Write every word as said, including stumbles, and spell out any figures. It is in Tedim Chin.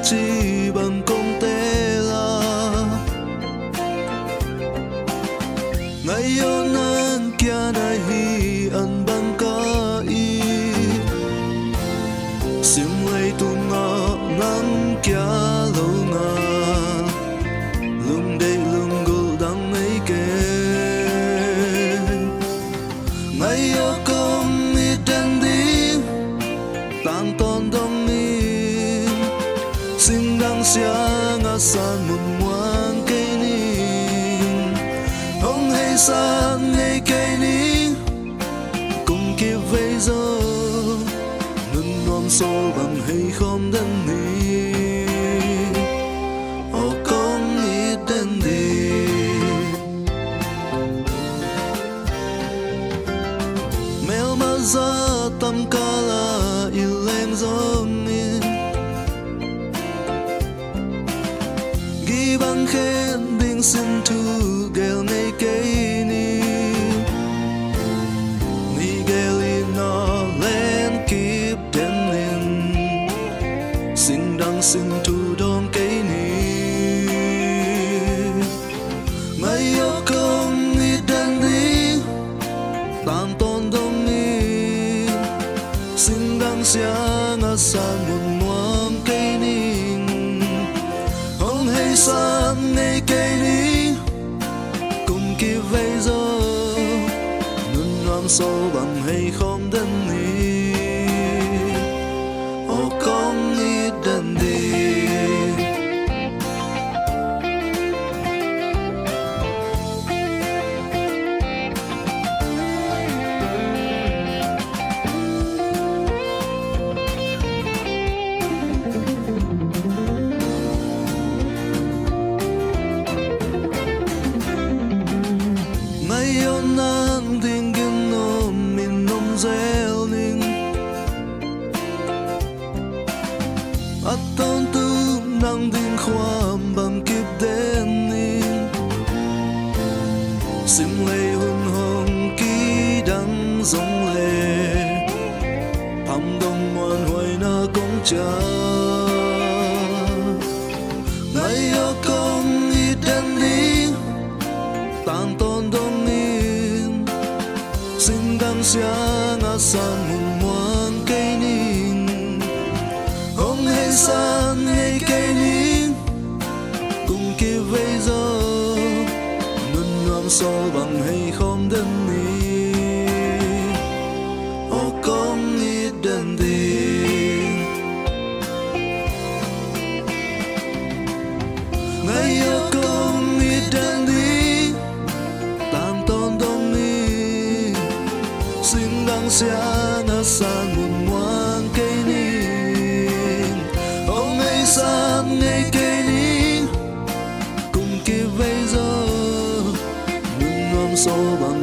si bang kong teel a, ngaihawtna kiang ahi an bang ka it. Sim leitungah nang kia lo nga, lungdeih lunggulh dang nei kei. Ngaihawt kong it den ding, tangtawn dongin, singdang siang a san mun muang kei ning. Hong heisan ngei kei ning, kum kivei zaw, nun nuam sawl bang hei khawm den ning. Aw kong it den ding. Melma zah tam kal ah i leng zongin, gii bang khen ding sin thu geel ngei kei ning. Ni geel in a len kip den in, singdang sin thu dawng kei ning. Ngaihawt kong it den ding, tangtawn dongin, singdang siang a san mun muang kei ning. Hong heisan ngei kei ning, kum kivei zaw, nun nuam sawl bang hei khawm den ning. Aw kong it den ding. Ngaihawt nang ding ginnom in om zel ning. A tawntung nang ding khuam bang kip den ning. Sim lei hun hong kidang zong le, phamdong muanhuaina kong ciah. Ngaihawt kong it den ding, tangtawn dongin, singdang siang a san mun muang kei ning. Hong heisan ngei kei ning, kum kivei zaw, nun nuam sawl bang hei khawm den ning. Aw kong it den ding. Ngaihawt kong it den ding, tangtawn dongin, singdang siang a san mun muang kei ning. Hong heisan ngei kei ning, kum kivei zaw, nun nuam sawl bang